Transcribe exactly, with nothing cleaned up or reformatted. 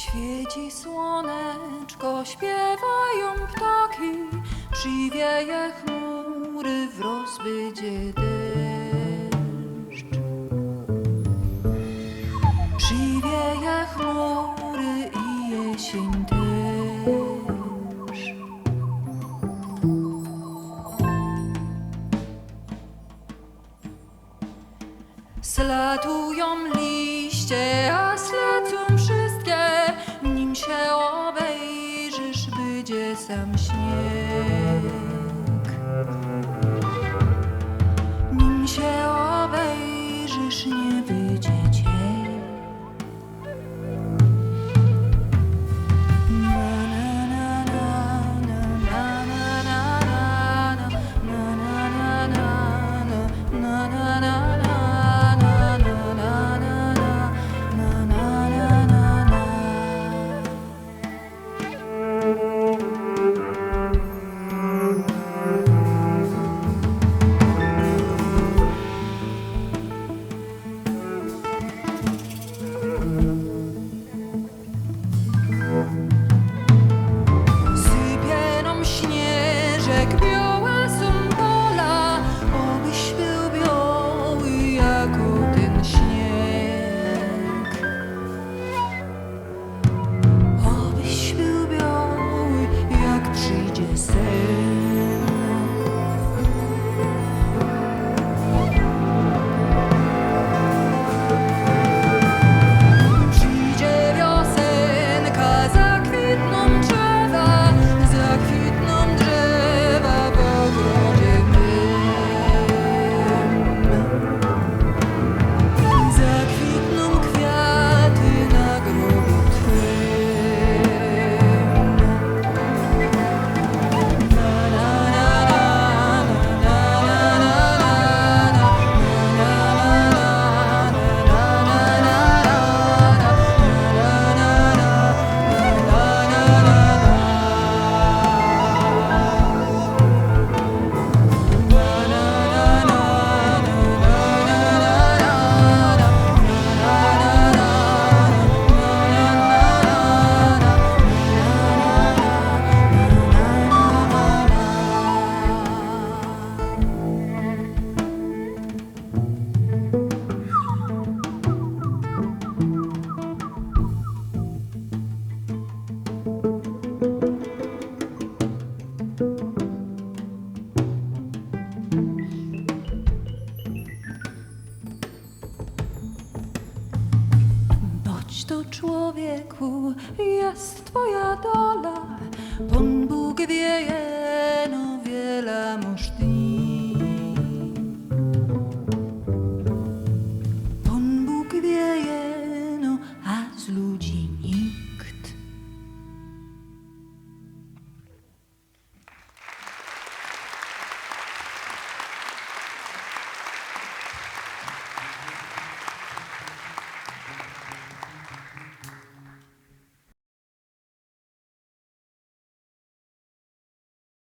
Świeci słoneczko, śpiewajōm ptaki, przywieje chmury, wrŏz bydzie deszcz. Przywieje chmury i jesiyń tyż. Slatujōm liście, a slecōm wszyjske, nim sie ôbejrzisz, bydzie sam śniyg. Nim sie ôbejrzisz, niy bydzie ciej. Sypie nōm śniyżek, biołe sōm pola, ôbyś bōł bioły jako tyn śniyg. Ôbyś bōł bioły, jak przijdzie sen. Przijdzie wiosenka, zakwitnōm drzewa, zakwitnōm drzewa w ôgrodzie mym. Zakwitnōm kwiaty na grobu twym. Bocz to, człowieku, je twoja dola. Pōn Bōg wieje, no wiela mōsz